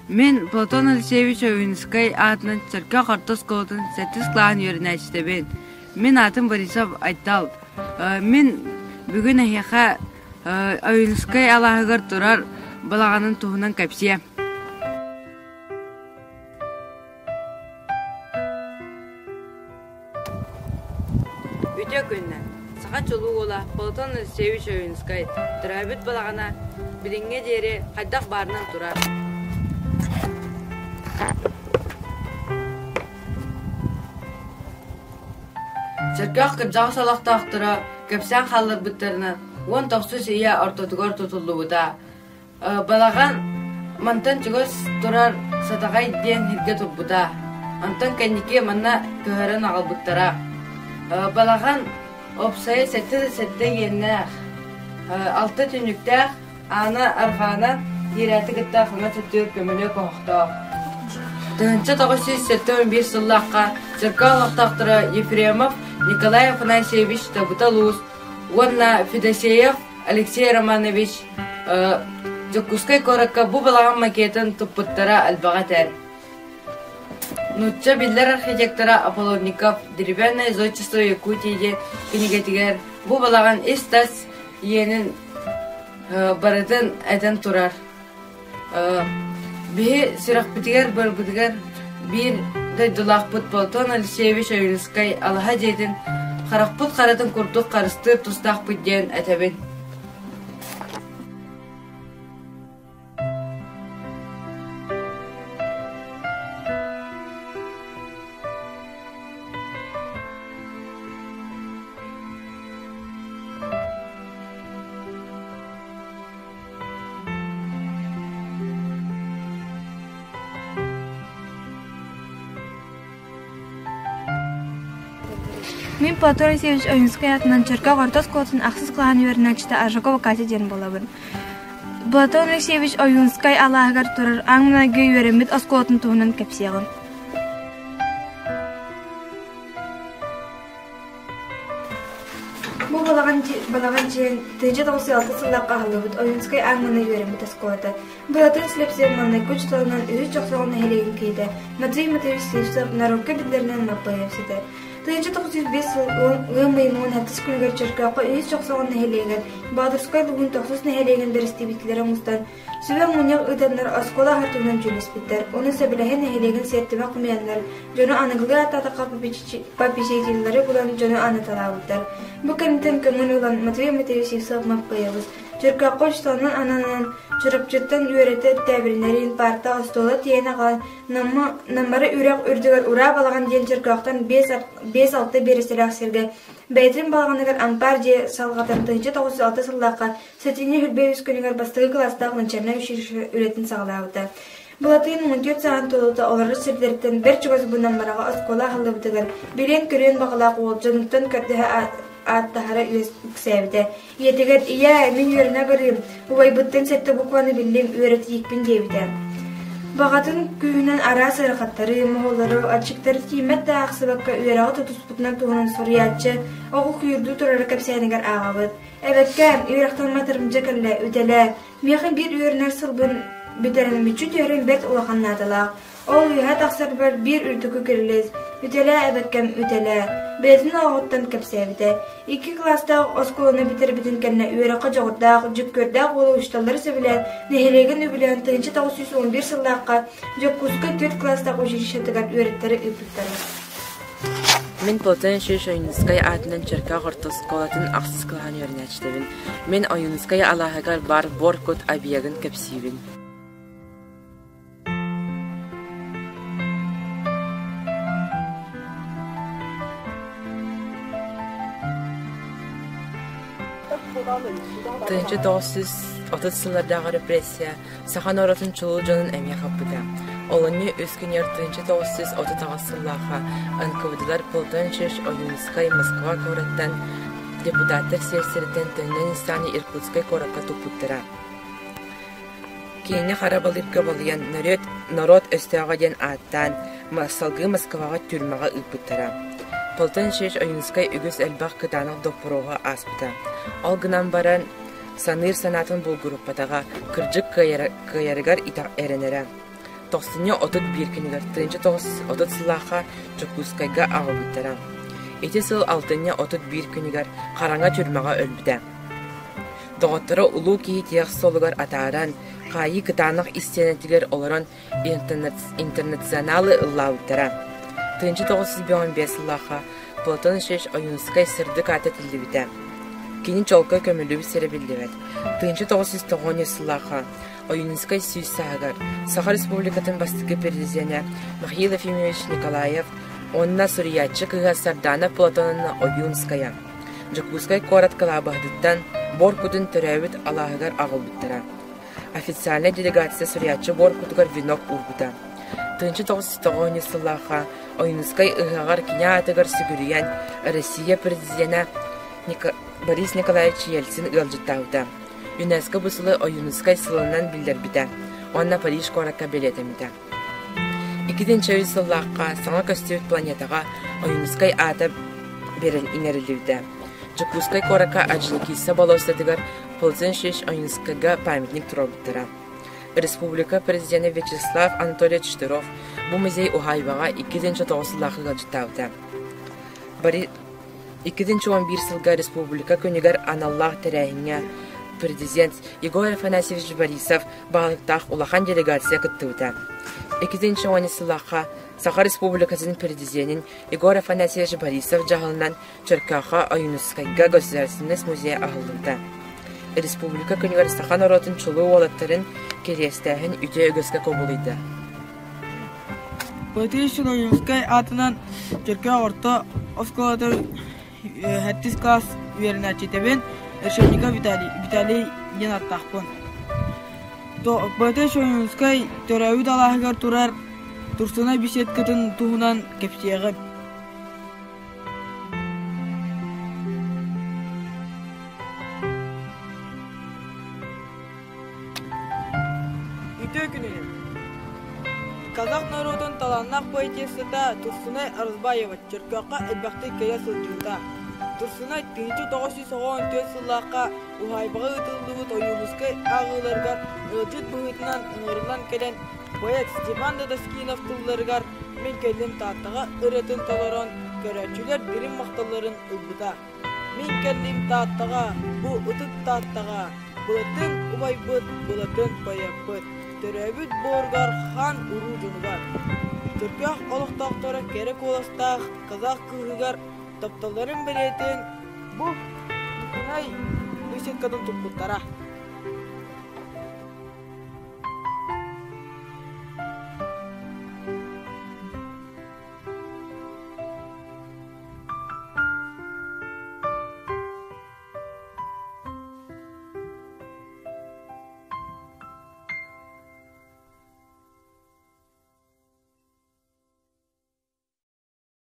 Мин Платон Алексеевич Ойуунускай аатынан Чөркөөх орто оскуолатын сэттис кылааһын үөрэнээччитэбин. Мин аатым Борисов Айтал. Мин бүгүн эһиэхэ Ойуунускай алааһыгар турар балаҕанын туһунан кэпсиэм. Үтүө күннэр! Саха чулуу уола Платон Алексеевич Ойуунускай төрөөбүт балаҕана билиҥҥэ диэри хайдах баарынан турар. Чөркөөх кырдьаҕас олохтоохторо кэпсээн хаалларбыттарынан 19 үйэ ортотугар тутуллубута. Балаҕан мантан чугас турар Сатаҕай диэн сиргэ турбута. Онтон кэнники манна көһөрөн аҕалбыттара. Балаҕан уопсайа 77 иэннээх, алта түннүктээх, аана арҕаана киирээти кытта хаҥас өттүгэр көмүлүөк оһохтоох. 1971 сыллаахха циркэ олохтоохторо Ефремов Николай Афанасьевич Табыта Луус уонна Федосеев Алексей Романович Дьокуускай куоракка бу балаҕан макетын туппуттара элбэҕи этэр. Нуучча биллэр архитектора Аполлоников «Деревянное зодчество Якутии» диэн кинигэтигэр бу балаҕан ис-тас иэнин барытын этэн турар. Биһи сүрэхпитигэр-быарбытыгар биир дойдулаахпыт Платон Алексеевич Ойуунускай алаһа дьиэтин харахпыт харатын курдук харыстыыр тустаахпыт диэн этэбин. Мин Платон Алексеевич Ойуунскай аатынан Чөркөөх орто оскуолатын ахсыс кылааһын үөрэнээччитэ Аржакова Катя диэн буолабын. Платон Алексеевич Ойуунскай алааһыгар турар аан маҥнайгы үөрэммит оскуолатын туһунан кэпсиэҕим. Бу балаҕан балаҕан дьиэн 1906 сыллаахха аһыллыбыт Ойуунскай ааҥҥына үөрэммит оскуолата. Былатын Слепцев маҥнайгы учууталынан үһүс Дьохсоҕон нэһилиэгин киһитэ Матвей Матвеевич Слепцев норуокка биллэринэн Маппыайап ситэр. 1905 сыл ыам ыйын 17 күнүгэр Чөркөөххө үһүс Дьохсоҕон нэһилиэгэр Боотурскай лугун тохсус нэһилиэгин бэрэстэбиитэллэрэ мустан Сүбэ мунньах ыытаннар оскуола аһар туһунан дьүүллэспиттэр, ону сөбүлэһэн нэһилиэгин сиэртибэ хомуйаннар, дьону аныгылыы ааттаатахха попечителлэри булан дьону анаталаабыттар. Бу кэнниттэн көҥүл ылан Матвей Матвеевич Евсов Маппыйабыс Чөркөөххө учууталынан ананан Чурапчыттан үөрэтэ тээбириннэрин паарта остуола тиэйэн аҕалан Наммары үрэх үрдүгэр Ураа балаҕан диэн Чөркөөхтөн 5-6 биэрэстэлээх сиргэ бэйэтин балаҕаныгар ампаар дьиэ салҕатан 1906 сыллаахха Сэтинньи үрбэ үс күнүгэр бастакы кылаастаах начальнай училище үлэтин саҕалаабыта. Былатыын 14 сааһын туолуута олорор сирдэриттэн бэрт чугас Бунаммараҕа оскуола аһыллыбытыгар билиэн-көрүөн баҕалаах уол дьонуттан көрдөһө ааттаһара үксээбитэ. Ийэтигэр «Ийээ, мин үөрэнэ барыым, убайбыттан сэттэ букваны биллим, үөрэтиикпин» диэбитэ. Баҕатын күүһүнэн араас ыарахаттары, моһоллору, аччыктары тиийиммэт да аахсыбакка үөрэҕи тутуспутунан туһунан суруйааччы оҕо куйуурдуу турара кэпсээнигэр ааҕабыт. Эбэккэ, үөрэхтэн матырымдьа кэллэ, үтэлээ. Миэхэ биир үөрэнэр сылбын бүтэрэн мүччү түһэрим бэрт улахан наадалаах. Ол үөһэ тахсарбар биир үрдүкү кирилиэс, үтэлээ эбэккэм, үтэлээ. Бэйэтин олоҕуттан кэпсээбитэ. Икки кылаастаах оскуоланы бүтэрбитин кэннэ үөрэххэ дьоҕурдаах, дьүккүөрдээх уолу учууталлары сөбүлээн, нэһилиэгин үбүлээн 1911 сыллаахха Дьокуускай түөрт кылаастаах училищетыгар үөрэттэрэ ыыппыттара. Мин Платон Ильич Ойуунускай аатынан Чөркөөх орто оскуолатын ахсыс кылааһын үөрэнээччитэбин. Мин Ойуунускай алааһыгар баар буор кут объегын кэпсиибин. 1930 сыллардааҕы репрессия Саха норуотун чулуу дьонун эмиэ хаппыта. Олунньу үс күнүгэр 1938 сыллаахха НКВД-лар Платон Ильич Ойуунускай Москва куораттан депутаттар сиэрсэриттэн төннөн истэҕинэ Иркутскай куоракка туппуттара. Киинэ хара балыырга балыйан норуот өстөөҕө диэн ааттаан салгыы Москваҕа тюрьмаҕа ыыппыттара. Платон Ильич Ойуунускай үгүс элбэх кытаанах доппуруоһу ааспыта. Ол гынан баран саныыр санаатын булгуруппатаҕа, кырдьык кыайарыгар эрэнэрэ. Тохсунньу 31 күнүгэр 1930 сыллаахха Дьокуускайга аҕалбыттара. Ити сыл алтынньы 31 күнүгэр хараҥа тюрьмаҕа өлбүтэ. Доҕотторо улуу киһи тиһэх суолугар атааран, хаайыы кытаанах истиэнэтигэр олорон интернационалы ыллаабыттара. 1955 сыллаахха Платон Ильич Ойуунускай сырдык аата этиллибитэ. Кини чолкой көмүллүбүт сирэ биллибэт. 1990 сыллаахха Ойуунускай сүүс сааһыгар Саха Республикатын бастакы президенэ Михаил Ефимович Николаев уонна суруйааччы кыыһа Сардаана Платоновна Ойуунская Дьокуускай куорат кылаабаһытыттан буор кутун төрөөбүт алааһыгар аҕалбыттара. Официальнай делегация суруйааччы буор кутугар венок уурбута. 1990 сыллаахха Ойуунускай ыһыаҕар кини аатыгар сүгүрүйэн Россия президенэ Борис Николаевич Ельцин ыалдьыттаабыта. ЮНЕСКО бу сылы Ойуунускай сылынан биллэрбитэ уонна Париж куоракка бэлиэтэммитэ. Иккитинчи сыллаахха саҥа көстүбүт планетаҕа Ойуунускай аата биэрэн иҥэриллибитэ. Дьокуускай куоракка Орджоникидзе болуоссатыгар Ползеншич Ойуунускайга памятник туруорбуттара. Республика президенэ Вячеслав Анатольевич Штыров бу музей уһаайбаҕа 2009 сыллаахха ыалдьыттаабыта. 2011 сылга Республика күнүгэр аналлаах тэрээһиҥҥэ президент Егор Афанасьевич Борисов баһылыктаах улахан делегация кыттыбыта. 2010 сыллаахха Саха Республикатын президенин Егор Афанасьевич Борисов дьаһалынан Чөркөөххө Ойуунускайга Государственность музейа аһыллыбыта. Республика күнүгэр саха норуотун чулуу уолаттарын кириэстээһин үтүө үгэскэ кубулуйда. Патрицио Ойуунускай аатынан Чөркөөх орто оскуолатын сэттис кылаас үөрэнээччитэбин Решетников Виталий, Виталий диэн ааттаахпын. Патрицио Ойуунускай төрөөбүт алааһыгар турар Турсунай беседкатын туһунан кэпсиэҕим. Үтүө күнүнэн! Казах норуотун талааннаах поэтессата Турсунай Арызбаева Чөркөөххө элбэхтик кэлэ сылдьыбыта. Турсунай 1994 сыллаахха уһаайбаҕа ыытыллыбыт Ойуунускай ааҕыыларыгар ыалдьыт быһыытынан ыҥырыллан кэлэн поэт Степан Дадаскинов тылларыгар «Мин кэллим Тааттаҕа» ырыатын толорон көрөөччүлэр дириҥ махталларын ылбыта. Мин кэллим Тааттаҕа, бу ытык Тааттаҕа, Былатын убайбыт, былатын поэппыт, төрөөбүт буоругар хаан уруу дьонугар. Чөркөөх олохтоохторо кэрэ куоластаах казах кыыһыгар тапталларын бэлиэтин бу Дукунай беседкатын туппуттара.